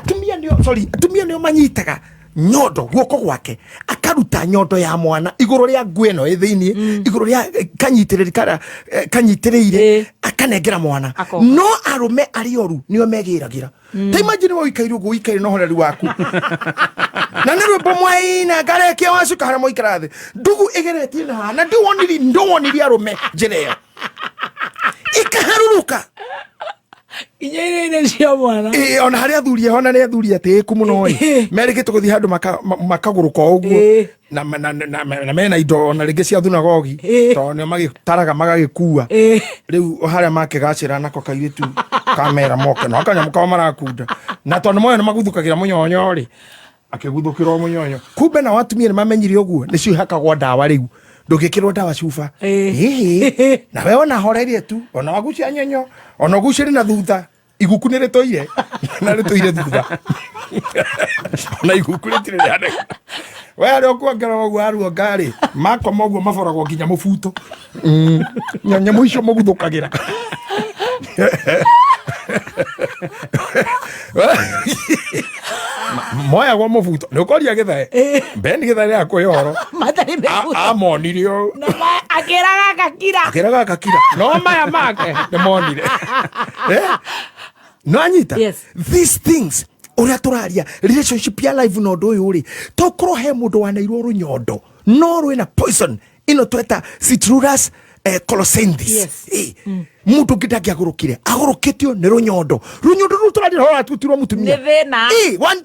Atumia nĩo, sorry, atumia nĩo manyitaga nyondo guoko gwake, akaruta nyondo ya mwana igũrũ rĩa nguo ĩno ĩ thĩiniĩ, igũrũ rĩa kanyitĩrĩri kara kanyitĩrĩire, akanengera mwana. Akoka. No arũme arĩa oru nĩo megĩragĩra. Ta imagine we ũikaire ũguo, ũikaire na ũhoreri waku, na nĩ rwĩmbo mwaina ngarekia wacuka harĩa mwaikara thĩ, ndugu ĩgeretie na haha, na ndiwoniri arũme njĩra ĩyo ikaharuruka. Inya iria cia mwana. Ĩĩ, ona harĩ athuri eho, na nĩ athuri atĩĩku mũno ĩ, merĩgĩte gũthiĩ handũ makagũrũka o ũguo, na mena indo ona rĩngĩ cia thunagogi, tondũ nĩo magĩtaraga magagĩkua. Rĩu harĩa makĩgacĩra nako kairĩtu kamera moke no kanyamũ kao marakunda, na tondũ moyo nĩ maguthũkagĩra mũnyonyo rĩ, akĩguthũkĩra o mũnyonyo. Kumbe nao atumia nĩ mamenyire ũguo, nĩcio ihakagwo ndawa. Rĩu ndũngĩkĩrwo ndawa cuba. Ĩhĩ, na we ona horerie tu, ona wagucia nyonyo, ona ũgucĩrie na thutha, iguku nĩ rĩtũire na rĩtũire thutha, ona iguku rĩtirĩ rĩanega. We arĩa ũkuongerera ũguo aruonga rĩ, makoma ũguo maboragwo nginya mũbuto. Nyamũ icio mũguthũkagĩra. Moyagwo mũbuto nĩ ũkoria gĩthae Ben gĩthae rĩa kwĩ ũhoro. Matarĩ mĩbuto. Amonire ũũ. Na akĩraga agakira. Akĩraga agakira, no maya make nĩ monire. No anyita. These things ũrĩa tũraria, relationship ya life na ũndũ ũyũ rĩ, tokorwo he mũndũ waneirwo rũnyondo no rwĩna poison ĩno tweta Citrullus colocynthis. Mũndũ ũngĩ ndangĩagũrũkire, agũrũkĩtio nĩ rũnyondo. Rũnyondo rũu tũraria ũhoro ratutirwo mũtumia. Nĩ thĩna.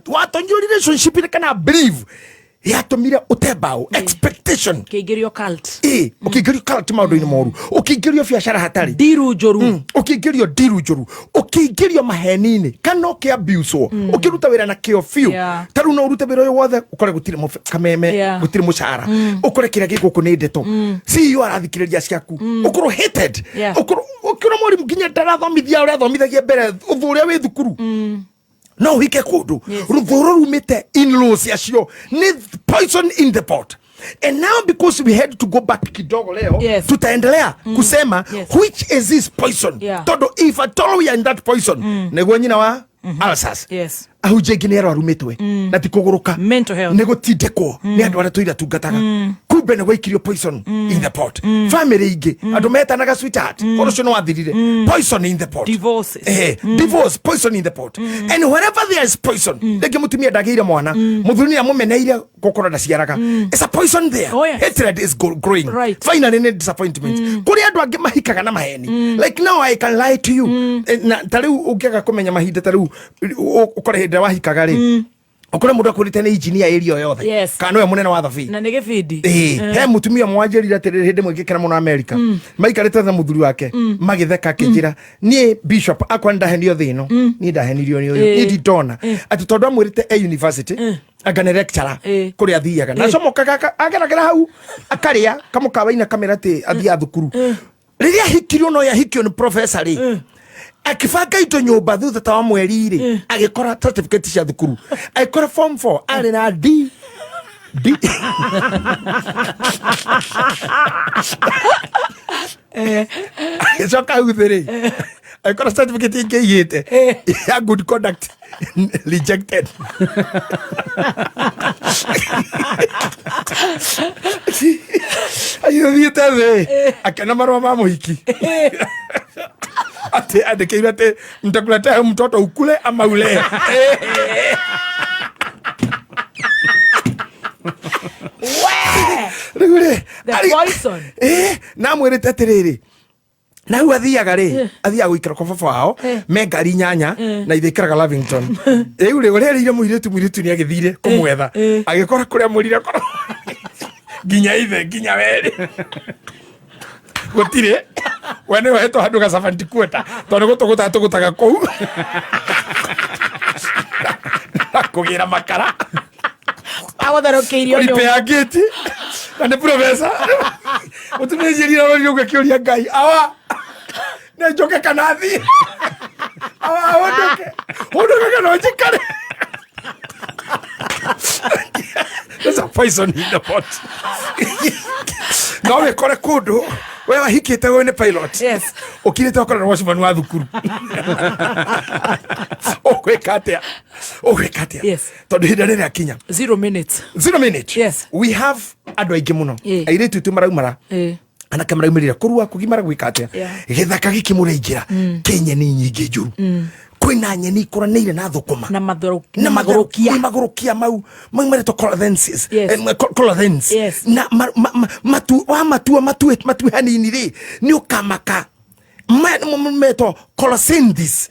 Watonyirwo relationship ĩrĩ kana believe yatũmire ũte mbaũ, expectation. Kĩingĩrio cult. Ũkĩingĩrio cult, maũndũ-inĩ moru, ũkĩingĩrio biacara hatarĩ ndiru njũru. Ũkĩingĩrio ndiru njũru, ũkĩingĩrio maheni-inĩ, kana ũkĩabuswo ũkĩruta wĩra na kĩo biũ. Ta rĩu no ũrute wĩra ũyũ wothe, ũkore gũtirĩ kameme, gũtirĩ mũcara, ũkore kĩrĩa gĩ gũkũ nĩ ndeto, CEO arathikĩrĩria ciaku, ũkorwo hated, ũkorwo ũkĩona mwarimũ nginya ndarathomithia ũrĩa athomithagia mbere, ũthũ ũrĩa wĩ thukuru. No ũhike kũndũ, rũthũ rũrumĩte in-laws acio nĩ poison in the pot. And now, because we had to go back kidogo leo, tutaendelea kusema which is this poison, tondu if at all we are in that poison, nĩguo nyina wa ulcers, ahunjia aingĩ nĩ arwaru mĩtwe na ti kũgũrũka. Mental health. Nĩ gũtindĩkwo nĩ andũ arĩa tũira tungataga. Kumbe nĩ gwaikirio poison in the pot. Family ingĩ andũ metanaga sweetheart, ũhoro ũcio nĩ wathirire. Poison in the pot. Divorces. Divorce, poison in the pot. And wherever there is poison, rĩngĩ mũtumia ndagĩire mwana, mũthuri nĩ amũmeneire gũkorwo ndaciaraga, it's a poison there. Hatred is growing. Finally nĩ disappointment. Kũrĩ andũ angĩ mahikaga na maheni. Like now I can lie to you. Na ta rĩu ũngĩaga kũmenya mahinda, ta rĩu ũkore hĩndĩ ĩrĩa wahikaga rĩ, ũkore mũndũ akwĩrĩte nĩ engineer area o yothe, kana nĩwe mũnene wa thabi. Na nĩ gĩbindi. Ĩĩ, he mũtumia mwanjĩrire atĩrĩrĩ, hĩndĩ ĩmwe ngĩkena mũno Amerika, maikarĩte na mũthuri wake magĩtheka, akĩnjĩra, "Niĩ bishop akwa nĩ ndahenio thĩ ĩno, niĩ ndahenirio nĩ ũyũ, niĩ ndindona atĩ tondũ amwĩrĩte e university anga nĩ lecturer kũrĩa athiaga na acomokaga ageragera hau akarĩa kamũkawa-inĩ, akamĩra atĩ athiaga thukuru. Rĩrĩa ahikirio, no yahikio nĩ professor rĩ, akĩbanga indo nyũmba thutha ta wa mweri rĩ, agĩkora certificate cia thukuru, agĩkora form 4 arĩ na D D. Agĩcoka hau thĩ rĩ, agĩkora certificate ĩngĩ ĩigĩte ya good conduct, rejected. Agĩthiĩte thĩ akĩona marũa ma mũhiki atĩ andĩkĩirwo atĩ nitakuletea mtoto ukule ama ulee. Rĩu rĩ, The poison. Na amwĩrĩte atĩrĩrĩ, na rĩu athiaga rĩ, athiaga gũikara kwa baba wao, me ngari nyanya na ithe ikaraga Lavington. Rĩu rĩ, ũrĩa erĩire mũirĩtu, mũirĩtu nĩ agĩthire kũmwetha, agĩkora kũrĩa mwĩrire korwo nginya ithe nginya werĩ gũtirĩ. We nĩ ũhetwo handũ gacabanti kuota, tondũ gũtũgũtaga tũgũtaga kũu na kũgĩra makara. Agũtherũkĩirio nyũmba. Kũripĩa ngĩti na nĩ profesa. Mũtumia njĩrire arorire ũguo akĩũria Ngai, "Awa, nĩ njũke kana thiĩ? Awa, ũnduke, ũnduke kana ũnjikare?" There's a poison in the pot. No wĩkore kũndũ We wahikĩte, we nĩ pilot. Ũkirĩte ũkorwo nĩ watchman wa thukuru. Ũgwĩka atĩa? Ũgwĩka atĩa? Tondũ ihinda rĩrĩa kinya 0 minutes. 0 minute. Yes. We have andũ aingĩ mũno, airĩtu itũ maraumara, anake maraumĩrire kũrua, kũgimara, gwĩka atĩa. Gĩthaka gĩkĩ mũraingĩra kĩ nyeni nyingĩ njũru. Kwĩna nyeni ikũranĩire na thũkũma na na magũrũkia. Magũrũkia mau maretwo colorensis. Colorensis. Na matu wa matua matue matue hanini rĩ, nĩ ũkamaka. Metwo colocynthis.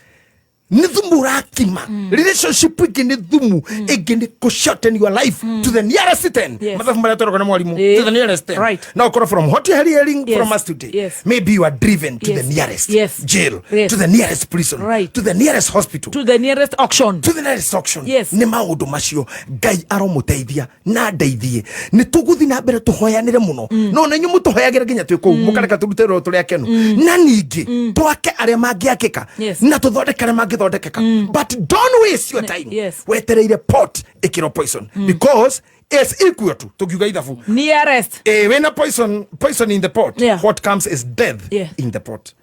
Nĩ thumu ũrakima. Relationship ĩngĩ nĩ thumu, ĩngĩ nĩ kũ shorten your life to the nearest 10. Mathabu marĩa tweragwo nĩ mwarimũ, to the nearest 10. No ũkorwo from what you are hearing from us today, maybe you are driven to the nearest jail, to the nearest prison, to the nearest hospital, to the nearest auction. To the nearest auction. Nĩ maũndũ macio. Ngai aromũteithia na ndeithie. Nĩ tũgũthiĩ na mbere tũhoyanĩre mũno, no na inyuĩ mũtũhoyagĩre nginya twĩ kũu, mũkareka tũrute wĩra tũrĩ akenu, na ningĩ twake arĩa mangĩakĩka na tũthondeke arĩa mangĩthondekeka. But don't waste your time wetereire pot ĩkĩrwo poison, because it's equal to, tũkiuga ithabu, Nearest. Wĩna poison, poison in the pot, what comes is death in the pot.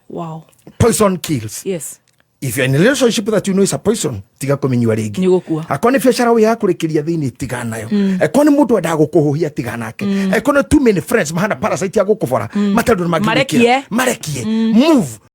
Poison kills. If you're in a relationship that you know is a poison, tiga kũmĩnyua rĩngĩ. Nĩ ũgũkua. Akorwo nĩ biacara wĩ yakũrĩkĩria thĩinĩ, tiga nayo. Akorwo nĩ mũndũ endaga gũkũhũhia, tiga nake. Akorwo nĩ too many friends mahana parasite ya gũkũbora, matandũ nĩ mangĩgũkĩra. Marekie. Marekie, move.